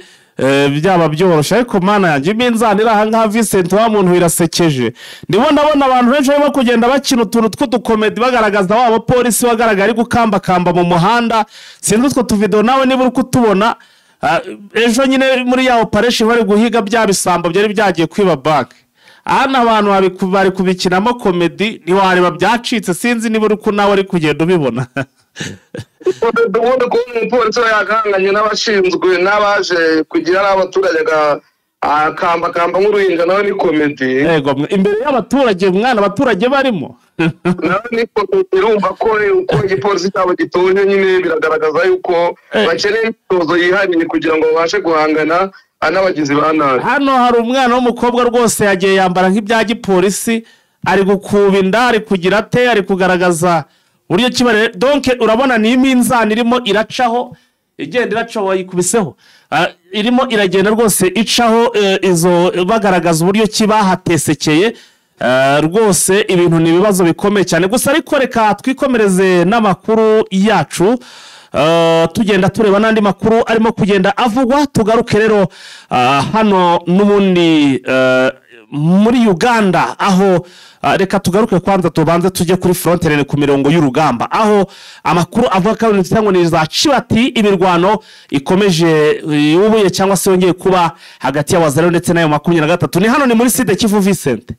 byaba byoroshye, ariko mana yanjye iminzani iri aha ngaha Vincent wa muntu irasekeje. Ndimo ndabona abantu benshi barimo kugenda bakina utuntu tw'udukomedi bagaragaza wa bapolisi bagaragara ari gukambakamba mu muhanda. Sinzi utwo tuvidewo nawe niba uri kutubona. Ejo nyine muri ya operation bari guhiga bya bisambo byari byagiye kwiba banki, hano abantu bari kubikinamo komedi, ntiwareba byacitse. Sinzi niba uri nawe ari kugenda ubibona. Ubundi kubona umupolisi we yagahanganye n'abashinzwe n'abaje kugira n'abaturage akambakamba nk'uruhinja, nawe ni komedi. Yego, imbere y'abaturage mwana, abaturage barimo nawe ni komedi. Urumva ko uko igipolisi cyabo gitoje nyine biragaragaza yuko bakeneye imyitozo yihariye kugira ngo babashe guhangana n'abagizi ba nabi. Hano hari umwana w'umukobwa rwose yagiye yambara nk'ibya gipolisi, ari gukuba inda, ari kugira ate, ari kugaragaza buryo kibare. Donc urabona ni iminzani irimo iracaho, igenda iracaho, wayikubiseho, irimo iragenda rwose icaho, izo bagaragaza uburyo kibahatesekeye. Rwose ibintu ni ibibazo bikomeye cyane. Gusa ariko reka twikomereze n'amakuru yacu, tugenda tureba n'andi makuru arimo kugenda avugwa. Tugaruke rero hano n'ubundi muri Uganda, aho reka tugaruke kwanza tubanze tujye kuri frontiere ku mirongo y'urugamba, aho amakuru avuga ko ngo ni za Kibati imirwano ikomeje yubuye cyangwa se yongeye kuba hagati ya Wazalendo ndetse nayo 23. Ni hano ni muri Sud Kivu Vincent.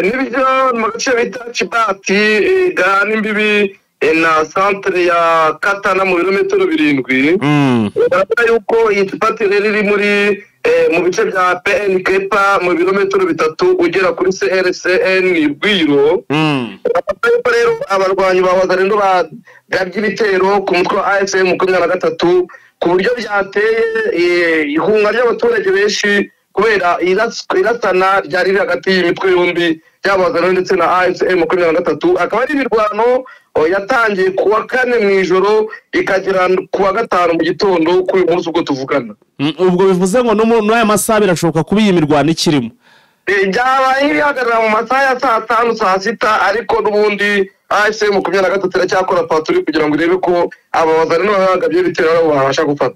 Nibyo mu gace bita Kibati gahana imbibi na centre ya Katana mu birometero 7. Baravuga yuko iyi Kibati rero iri muri mu bice bya PNKP mu birometero 3 ugera kuri CRCN Rwiro. Baravuga rero abarwanyi ba Wazalendo bagabye ibitero ku mutwe wa AFC M23 ku buryo byateye ihunga ry'abaturage benshi, kubera irasana ryari hagati y'imitwe yombi yaba Wazalendo ndetse na AFC M23. Akaba ari imirwano yatangiye kuwa kane mu ijoro ikagera kuwa gatanu mu gitondo kuri uyu munsi ubwo tuvugana. Ubwo bivuze ngo n'aya masaha birashoboka kuba iyi mirwano ikirimo. Byabaye ibihagarara mu masaha ya saa 5 saa 6, ariko n'ubundi AFC M23 iracyakora paturi kugira ngo irebe ko aba Wazalendo bagabye ibitero nabo babasha gufata.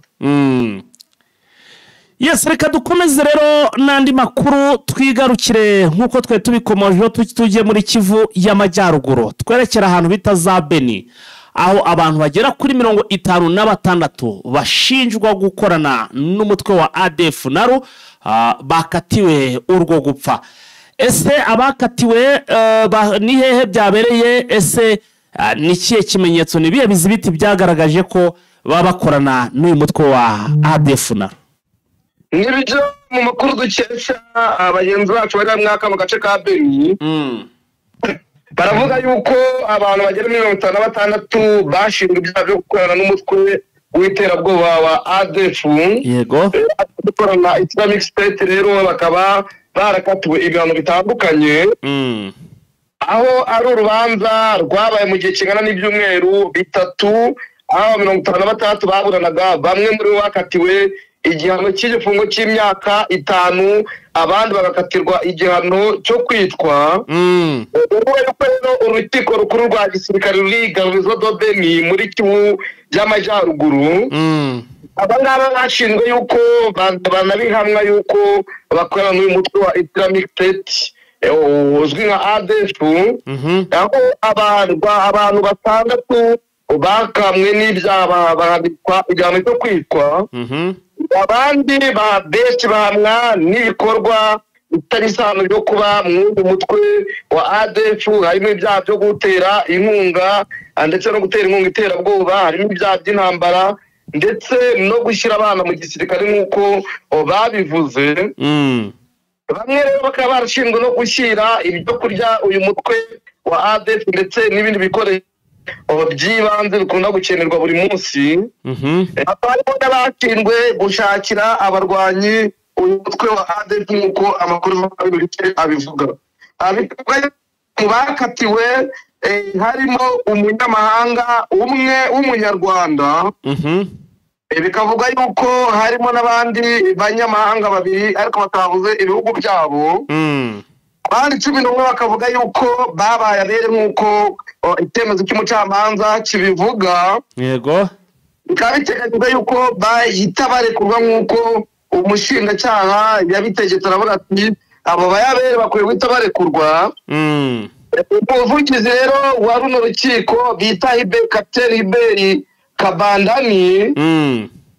Yes, reka dukomeze rero n'andi makuru, twigarukire nk'uko twe tubikomojeho tujye muri Kivu y'Amajyaruguru, twerekera ahantu bita za Beni, aho abantu bagera kuri 56 bashinjwa gukorana n'umutwe wa ADF NALU bakatiwe urwo gupfa. Ese abakatiwe ni hehe byabereye? Ese ni ikihe kimenyetso, ni ibihe bizibiti byagaragaje ko baba bakorana n'uyu mutwe wa ADF NALU? Nibyo mu makuru dukesha abagenzi bacu bari mwaka mu gace ka Beni, baravuga yuko abantu bagera muri 56 bashinzwe ibyaha byo gukorana n'umutwe w'iterabwoba wa ADF. Yego, gukorana Islamic State rero bakaba barakatiwe ibihano bitandukanye, aho ari urubanza rwabaye mu gihe kingana n'ibyumweru 3, aho 56 baburanaga, bamwe muri bo bakatiwe igihano cy'igifungo cy'imyaka 5, abandi bagakatirwa igihano cyo kwitwa. Rero urukiko rukuru rwa gisirikare ruri Garnizo do Beni muri Kivu y'Amajyaruguru, aba ngaba bashinzwe yuko banabihamwa yuko bakorana n'uyu mutwe wa Islamic State uzwi nka ADF, aho abantu 6 bakamwe n'ibyaha bahabwa igihano cyo kwitwa, abandi ba benshi bahamwa n'ibikorwa bitari isano byo kuba mw'uyu mutwe wa ADF, harimo ibyaha byo gutera inkunga ndetse no gutera inkunga iterabwoba, harimo ibyaha by'intambara ndetse no gushyira abana mu gisirikare nk'uko babivuze. Bamwe rero bakaba barashinzwe no gushyira ibyo kurya uyu mutwe wa ADF ndetse n'ibindi bikoresho by'ibanze bikunda gukenerwa buri munsi. Harimo n'abashinzwe gushakira abarwanyi uyu mutwe wa ADF nk'uko amakuru abivuga. Mu bakatiwe harimo umunyamahanga umwe w'umunyarwanda, bikavuga yuko harimo n'abandi banyamahanga babiri ariko batavuze ibihugu byabo. Abandi 11 bakavuga yuko babaye abere nk'uko icyemezo cy'umucamanza kibivuga. Yego, bikaba biteganyijwe yuko bahita barekurwa nk'uko umushinjacyaha yabitegetse, aravuga ati abo bayabere bakwiye guhita barekurwa. Umuvugizi rero wa runo rukiko bita Kapiteni Hiberi Kabandani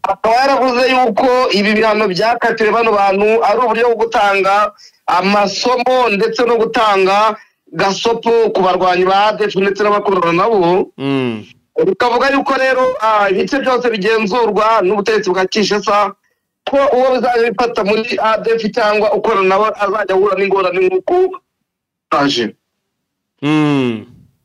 akaba yaravuze yuko ibi bihano byakatiwe bano bantu ari uburyo bwo gutanga amasomo ndetse no gutanga gasopo ku barwanyi ba ADF ndetse n'abakorana nabo. Bikavuga yuko rero ibice byose bigenzurwa n'ubutegetsi bwa Kinshasa, ko uwo bizajya bifata muri ADF cyangwa ukorana nabo azajya ahura n'ingorane nk'uko aje.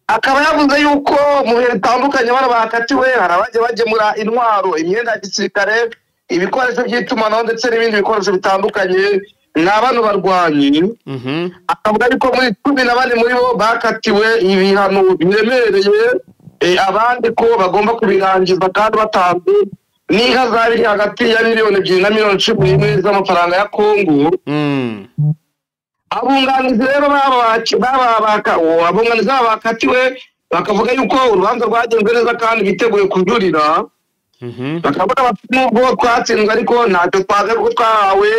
Akaba yavuze yuko mu bihe bitandukanye bano bakatiwe hari abajya bagemura intwaro, imyenda ya gisirikare, ibikoresho by'itumanaho ndetse n'ibindi bikoresho bitandukanye na bano barwanyi. Akavuga yuko muri 14 muri bo bakatiwe ibihano biremereye, abandi ko bagomba kubirangiza kandi batanze n'ihazabu iri hagati ya miliyoni 2 na miliyoni 11 z'amafaranga ya Kongo. Abunganizi rero abunganizi baba bakatiwe bakavuga yuko urubanza rwagenze neza kandi biteguye kujurira. Bakavuga bati nubwo twatsinzwe ariko ntacyo twaze kuko twahawe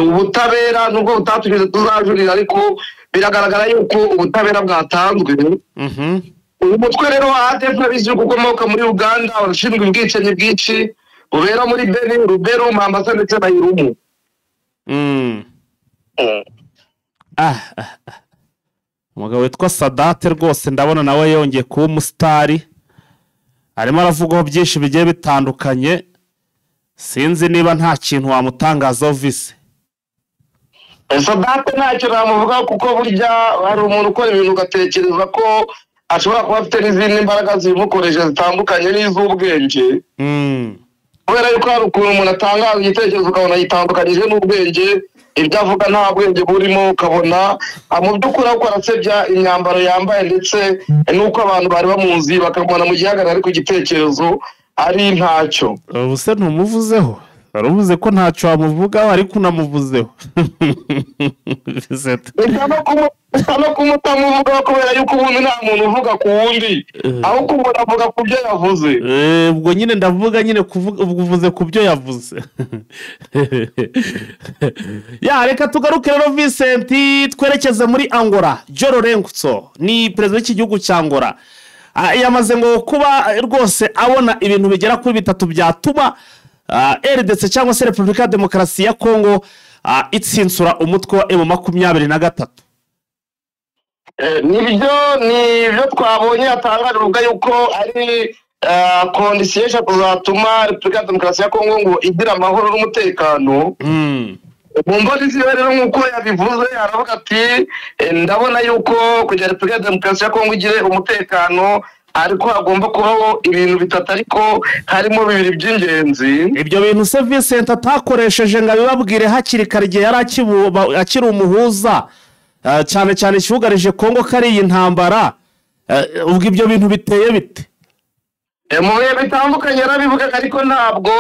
ubutabera, nubwo butatugeze tuzajurira ariko biragaragara yuko ubutabera bwatanzwe. Uyu mutwe rero wa ADF bizwi kuko ukomoka muri Uganda, urashinzwe ubwicanyi bwinshi bubera muri Beni, Rubero, Mambasa ndetse na Irumu. Umugabo witwa Sadate rwose ndabona nawe yongeye kuba umusitari, arimo aravugaho byinshi bigiye bitandukanye, sinzi niba nta kintu wamutangazaho vise. Sadate ntacyo namuvugaho kuko burya hari umuntu ukora ibintu ugatekereza ko ashobora kuba afite n'izindi mbaraga zimukoresha zitandukanye n'iz'ubwenge. Kubera yuko hari ukuntu umuntu atangaza igitekerezo ukabona yitandukanyije n'ubwenge, ibyo avuga nta bwenge burimo, ukabona mu by'ukuri ahubwo arasebya imyambaro yambaye ndetse n'uko abantu bari bamuzi bakamubona mu gihagararo ariko igitekerezo ari ntacyo. Ubu se ntumuvuzeho? Wari uvuze ko ntacyo wamuvugaho ariko unamuvuzeho. No kumutamuvugaho kubera yuko ubundi nta muntu uvuga ku wundi, ahubwo umuntu avuga ku byo yavuze. Ubwo nyine ndavuga nyine kuvuga ubwo uvuze ku byo yavuze. Ya reka tugaruke rero Vincent, twerekeze muri Angola. João Lourenço ni perezida w'igihugu cya Angola. Yamaze ngo kuba rwose abona ibintu bigera kuri 3 byatuma RDC cyangwa se Repubulika ya Demokarasi ya Kongo itsinsura umutwe wa M23. Nibyo twabonye atangaje uvuga yuko ari kondisiyo eshatu zatuma Repubulika ya Demokarasi ya Kongo ngo igira amahoro n'umutekano. Mu mboni ziwe rero nk'uko yabivuze aravuga ati ndabona yuko kugira Repubulika ya Demokarasi ya Kongo igire umutekano ariko hagomba kubaho ibintu bitatu, ariko harimo bibiri by'ingenzi. Ibyo bintu se Vincent atakoresheje ngo abibabwire hakiri kare igihe yari akiri umuhuza, cyane cyane icyugarije Kongo ko ari iyi ntambara, ubwo ibyo bintu biteye bite? Mu bihe bitandukanye yarabivugaga ariko ntabwo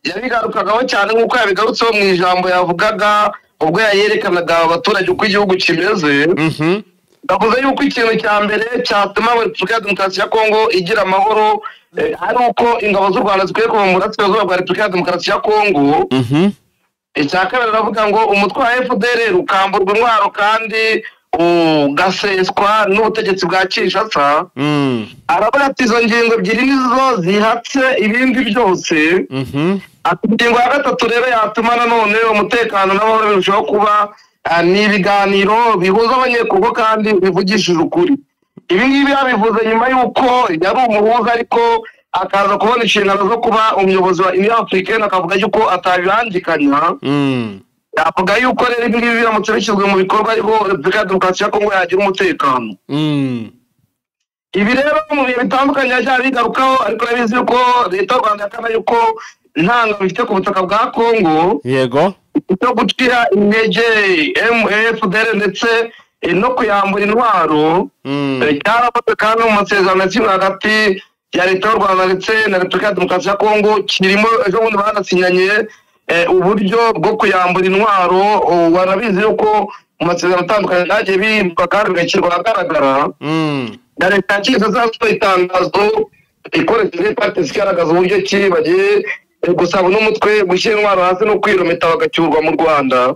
yabigarukagaho cyane nk'uko yabigarutseho mu ijambo yavugaga ubwo yayerekanaga abaturage uko igihugu kimeze. Ndavuze yuko ikintu cya mbere cyatuma Repubulika ya Demokarasi ya Kongo igira amahoro ari uko ingabo z'u Rwanda zikwiye kuva mu burasirazuba bwa Repubulika ya Demokarasi ya Kongo. Icya kabiri aravuga ngo umutwe wa FDLR ukamburwa intwaro kandi ugaseswa n'ubutegetsi bwa Kinshasa. Aravuga ati izo ngingo ebyiri nizo zihatse ibindi byose. Ati ingingo ya gatatu rero yatuma nanone umutekano n'amahoro birushaho kuba Ni ibiganiro bihuza Abanyekongo kandi bivugishije ukuri. Ibi ngibi yabivuze nyuma y'uko yari umuhuza, ariko akaza kubona inshingano zo kuba umuyobozi wa Union Africaine, akavuga yuko atabibangikanya. Avuga yuko rero ibi ngibi biramutse bishyizwe mu bikorwa, ariho Repubulika ya Demokarasi ya Kongo yagira umutekano. Ibi rero mu bihe bitandukanye yagiye abigarukaho, ariko urabizi yuko Leta y'u Rwanda yakana yuko nta ngabo ifite ku butaka bwa Kongo. Cyo gucira intege MFDR ndetse no kuyambura intwaro cyarakozwe, kandi mu masezerano yasinywe hagati ya Leta y'u Rwanda ndetse na Repubulika ya Demokarasi ya Kongo kirimo. Ejo bundi banasinyanye uburyo bwo kuyambura intwaro. Warabizi yuko mu masezerano atandukanye byagiye bihinduka kandi bigashyirwa ahagaragara, na leta yakize zasohoye itangazo ikoresheje parite igaragaza uburyo ki bagiye gusaba n'umutwe gushyira intwaro hasi no kwirometa bagacyurwa mu Rwanda.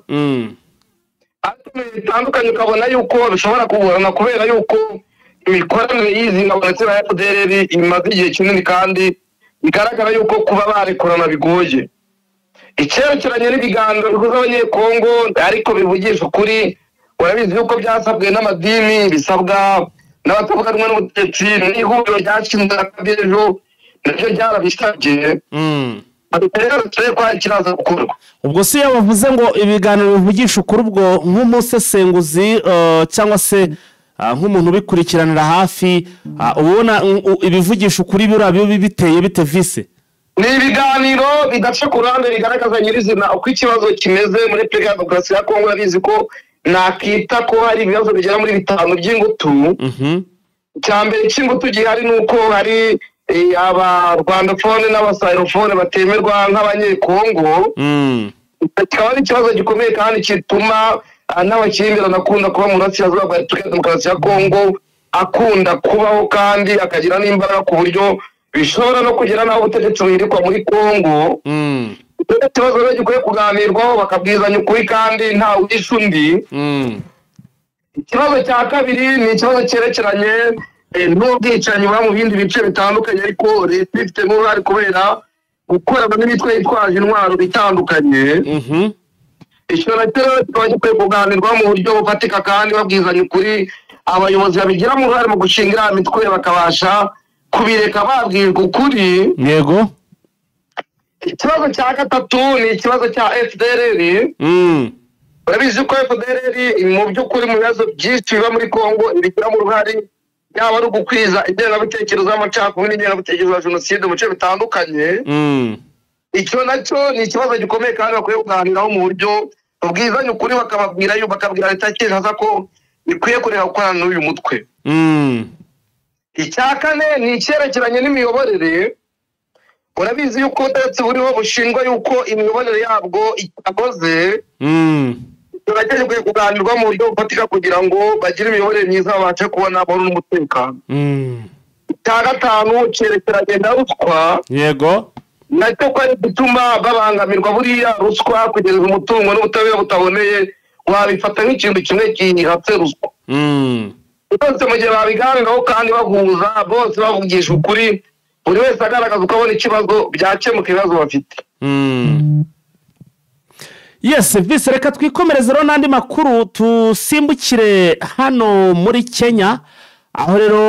Ariko mu bihe bitandukanye ukabona yuko bishobora kugorana, kubera yuko imikoranire y'izi ngabo ndetse na FDLR imaze igihe kinini, kandi bigaragara yuko kuba barekurana bigoye. Icyerekeranye n'ibiganiro bihuza Abanyekongo ariko bivugisha ukuri, urabizi yuko byasabwe n'amadini, bisabwa n'abatavuga rumwe n'ubutegetsi, n'ihuriro ryashinzwe na Kabila ejo naryo ryarabisabye. Ariko rero turebe ko hari ikiraza gukorwa. Ubwo si iyo bavuze ngo ibiganiro bivugisha ukuri, ubwo nk'umusesenguzi cyangwa se nk'umuntu ubikurikiranira hafi, ubona ibivugisha ukuri biriya biba biteye bite, Vice? Ni ibiganiro bidaca ku ruhande, bigaragaza nyirizina uko ikibazo kimeze muri Repubulika ya Demokarasi ya Kongo. Urabizi ko nakita ko hari ibibazo bigera muri bitanu by'ingutu. Icya mbere cy'ingutu gihari ni uko hari Abarwandophone n'Abasahelophone batemerwa nk'Abanyekongo. Kikaba ari ikibazo gikomeye kandi gituma n'amakimbirane akunda kuba mu burasirazuba bwa Repubulika ya Demokarasi ya Kongo, akunda kubaho kandi akagira n'imbaraga, ku buryo bishobora no kugera n'aho ubutegetsi buhirikwa muri Kongo. Icyo kibazo rero gikwiye kuganirwaho, bakabwizanya ukuri kandi nta wishe undi. Ikibazo cya kabiri ni ikibazo cyerekeranye n'ubwicanyi buba mu bindi bice bitandukanye, ariko leta ibifitemo uruhare kubera gukorana n'imitwe yitwaje intwaro itandukanye. Icyo nacyo rero kikaba gikwiye kuganirwaho mu buryo bufatika kandi babwizanya ukuri, abayobozi babigiramo uruhare mu gushinga iriya mitwe bakabasha kubireka babwirwa ukuri. Ikibazo cya gatatu ni ikibazo cya FDLR. Urabizi ko FDLR mu by'ukuri mu bibazo byinshi biba muri Kongo ibigiramo uruhare, yaba ari ugukwiza ingengabitekerezo y'amacakubiri n'ingengabitekerezo ya jenoside mu bice bitandukanye. Icyo nacyo ni ikibazo gikomeye kandi bakwiye kuganiraho mu buryo bubwizanye ukuri, bakababwira, bakabwira Leta ya Kinshasa ko ikwiye kureka gukorana n'uyu mutwe. Icya kane ni icyerekeranye n'imiyoborere. Urabizi yuko ubutegetsi buriho bushinjwa yuko imiyoborere yabwo itakoze. Nacyo gikwiye kuganirwa mu buryo bufatika kugira ngo bagire imiyoborere myiza, babashe kubona amahoro n'umutekano. Icya gatanu cyerekeranye na ruswa. Nacyo ko ari gutuma babangamirwa. Buriya ruswa, kugeza umutungo n'ubutabera butaboneye, wabifata nk'ikintu kimwe gihatse ruswa. Byose mu gihe babiganiraho kandi bahuza bose, bavugisha ukuri, buri wese agaragaza uko abona ikibazo, byakemuka ibibazo bafite. Yes, Vice, reka twikomereze rero n'andi makuru, tusimbukire hano muri Kenya, aho rero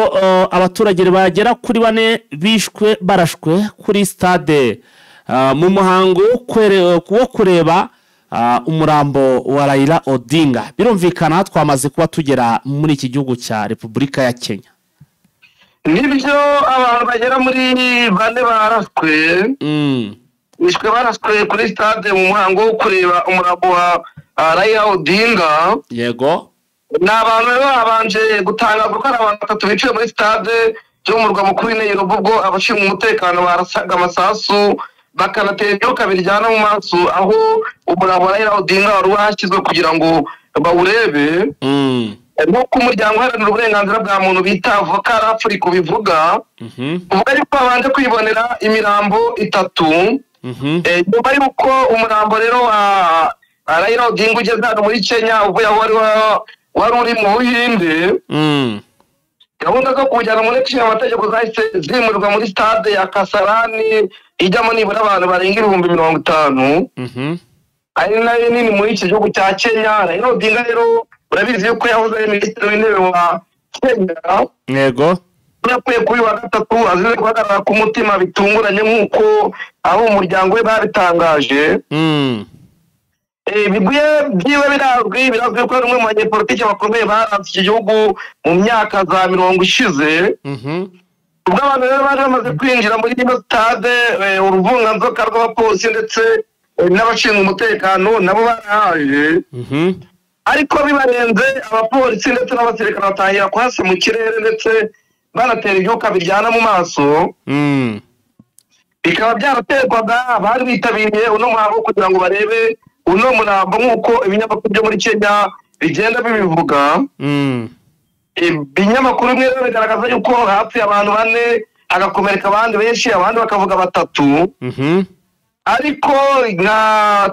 abaturage bagera kuri bane bishwe barashwe kuri stade mu muhango wo kureba umurambo wa Raila Odinga. Birumvikana twamaze kuba tugera muri iki gihugu cya Repubulika ya Kenya. Nibyo, abantu bagera muri bane barashwe, bishwe barashwe kuri stade mu muhango wo kureba umurambo wa Raila Odinga. Ni abantu rero babanje gutangazwa ko ari abantu batatu bicaye muri stade yo mu murwa mukuru w'i Nairobi, ubwo abashinzwe umutekano barasaga amasasu, bakanatera ibyuka biryana mu maso aho umurambo wa Raila Odinga wari washyizwe kugira ngo bawurebe. Nk'uko umuryango uharanira uburenganzira bwa muntu bita Vocal Africa ubivuga, uvuga yuko babanje kwibonera imirambo itatu. Nyuma y'uko umurambo rero wa Raila Odinga ugeze hano muri Kenya uvuye aho wari uri mu Buhinde, gahunda zo kuwujyana mu nteko ishinga amategeko zahise zimurirwa muri stade ya Kasarani ijyamo nibura abantu barenga 50,000. ari nayo nini muri iki gihugu cya Kenya. Raila Odinga rero urabizi yuko yahoze ari minisitiri w'intebe wa Kenya. Yego. Yapfuye kuri wa gatatu azize guhagarara ku mutima bitunguranye nk'uko abo umuryango we babitangaje. Ibigwi byiwe birazwi ko ari umwe mu banyepolitiki bakomeye baranze iki gihugu mu myaka za 50 ishize. Ubwo abantu rero bari bamaze kwinjira muri ino stade, uruvunganzoka rw'abapolisi ndetse n'abashinzwe umutekano nabo barahaje. Ariko bibarenze, abapolisi ndetse n'abasirikare batangira kurasa mu kirere ndetse banatera ibyuka biryana mu maso. Bikaba byaraterwaga abari bitabiriye uno muhango kugira ngo barebe uno murambo nk'uko ibinyamakuru byo muri Kenya bigenda bibivuga. Ibinyamakuru bimwe rero bigaragaza yuko hapfuye abantu 4, hagakomereka abandi benshi, abandi bakavuga 3. Ariko nka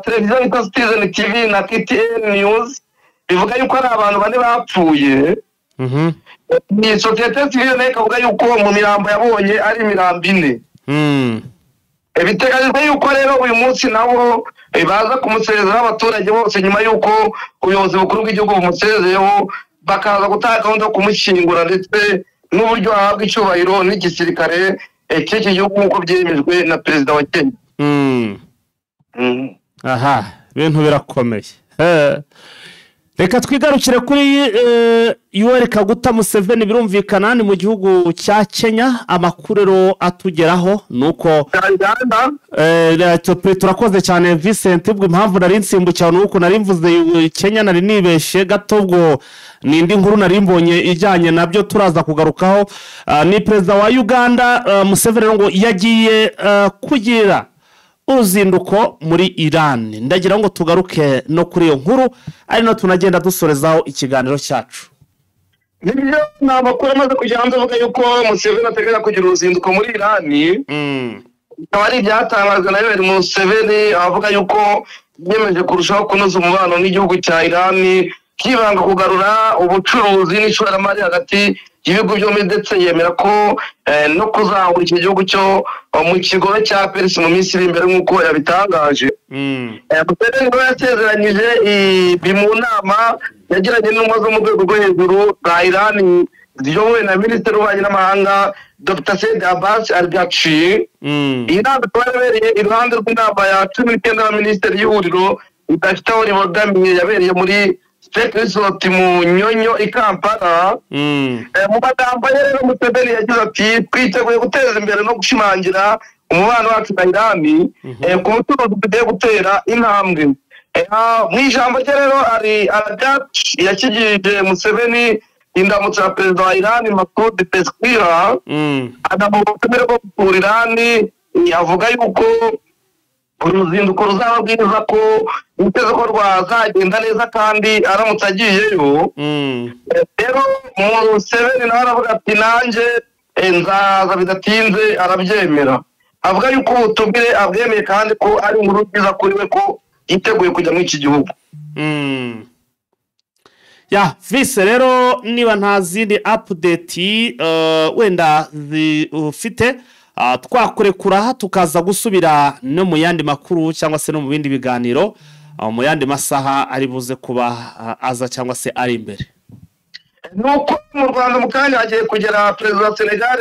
televiziyo yitwa Citizen TV na KTN News bivuga yuko ari abantu 4 bapfuye. Ni sosiyete sivile nayo ikavuga yuko mu mirambo yabonye ari imirambo 4. Biteganyijwe yuko rero uyu munsi nabo baza kumusezeraho abaturage bose nyuma yuko ubuyobozi bukuru bw'igihugu bumusezeyeho, bakaza gutanga gahunda yo kumushyingura ndetse n'uburyo ahabwa icyubahiro n'igisirikare cy'iki gihugu nk'uko byemejwe na perezida wa Kenya. Aha, ibintu birakomeye. Reka twigarukire kuri Yoweri Kaguta Museveni. Birumvikana ni mu gihugu cya Kenya. Amakuru rero atugeraho nuko turakoze cyane Vincent. Ubwo impamvu nari nsimbukira nuko nari mvuze Kenya nari nibeshe gato, ubwo ni indi nkuru nari mbonye ijyanye nabyo turaza kugarukaho. Ni perezida wa Uganda Museveni ngo yagiye kugira uruzinduko muri Iran. Ndagira ngo tugaruke no kuri iyo nkuru ari no tunagenda dusorezaho ikiganiro cyacu. Nibyo, ni amakuru amaze kujya hanze avuga yuko Museveni ateganya kugira uruzinduko muri Iran. Bikaba ari ibyatangajwe na Yoweri Museveni avuga yuko yiyemeje kurushaho kunoza umubano n'igihugu cya Iran, kibanga kugarura ubucuruzi n'ishoramari hagati y'ibihugu byombi, ndetse yemera ko no kuzahura iki gihugu cyo mu kigobe cya Perisi mu minsi iri imbere nk'uko yabitangaje. Museveni niwe yasezeranyije ibi mu nama yagiranye n'intumwa zo mu rwego rwo hejuru za Iran ziyobowe na minisitiri w'ububanyi n'amahanga Dr. Said Abbas Araghchi. Iyi nama ikaba yabereye iruhande rw'inama ya 19 y'abaminisitiri y'ihuriro idafite aho ribogamiye yabereye muri State Resort mu Nyonyo i Kampala. Mu magambo ye rero Museveni yagize ati twiteguye guteza imbere no gushimangira umubano wacu na Iran ku bucuruzi tugiye gutera intambwe. Mu ijambo rye rero Araghchi yashyigikije Museveni indamutso ya perezida wa Iran Masoud Pezeshkian, anamuha ubutumire bwo gusura Iran. Avuga yuko uruzinduko ruzaba rwiza, ko yiteze ko rwazagenda neza kandi aramutse agiyeyo. Rero Museveni nawe aravuga ati nanjye nzaza bidatinze, arabyemera. Avuga yuko ubutumire abwemeye kandi ko ari inkuru nziza kuri we ko yiteguye kujya muri iki gihugu. Ya vise rero niba nta zindi update wenda ufite twakurekura tukaza gusubira no mu yandi makuru cyangwa se no mu bindi biganiro mu yandi masaha ari buze kuba aza cyangwa se ari imbere. Nuko mu Rwanda mu kanya hagiye kugera perezida wa Senegal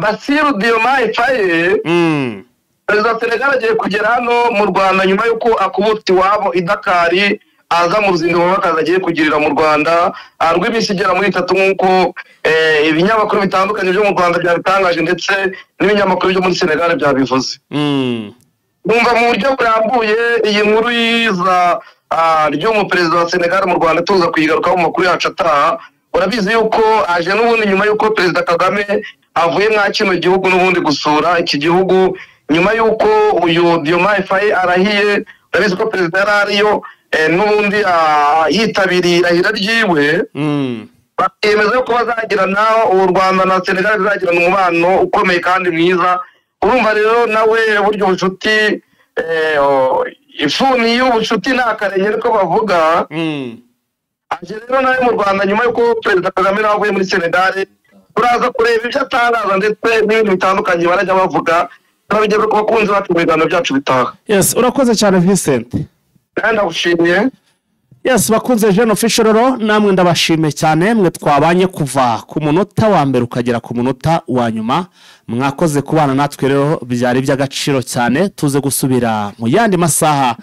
Bassirou Diomaye Faye. Perezida wa Senegal agiye kugera hano mu Rwanda nyuma y'uko akubutse iwabo i Dakar, aza mu ruzinduko rw'akazi agiye kugirira mu Rwanda rw'iminsi igera muri 3 nk'uko ibinyamakuru bitandukanye byo mu Rwanda byabitangaje ndetse n'ibinyamakuru byo muri Senegal byabivuze. Numva mu buryo burambuye iyi nkuru yiza ry'umuperezida wa Senegal mu Rwanda tuza kuyigarukaho mu makuru yacu ataha. Urabizi yuko aje n'ubundi nyuma y'uko perezida Kagame avuye mwa kino gihugu n'ubundi gusura iki gihugu nyuma y'uko uyu Diomaye Faye arahiye. Urabizi ko perezida yari ariyo n'ubundi yitabiriye irahira ryiwe. Bakemeza ko bazagirana u Rwanda na Senegal bizagirana umubano ukomeye kandi mwiza. Urumva rero nawe buryo ubucuti ifuni y'ubucuti nta karenge niko bavuga. Aje rero nawe mu Rwanda nyuma y'uko perezida Kagame nawe avuye muri Senegal, turaza kureba ibyo atangaza ndetse n'ibintu bitandukanye barajya bavuga. Turabigeza ku bakunzi bacu mu biganiro byacu bitaha. Yes, urakoze cyane Vincent. Kandi ndagushimiye. Yes, bakunze Eugene Official rero namwe ndabashimiye cyane, mwe twabanye kuva ku munota wa mbere ukagera ku munota wa nyuma. Mwakoze kubana natwe rero, byari iby'agaciro cyane. Tuze gusubira mu yandi masaha,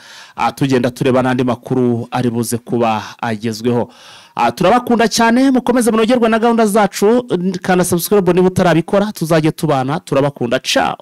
tugenda tureba n'andi makuru ari buze kuba agezweho. Turabakunda cyane, mukomeze munogerwe na gahunda zacu. Kanda subscribe niba utarabikora, tuzajye tubana. Turabakunda, ciao.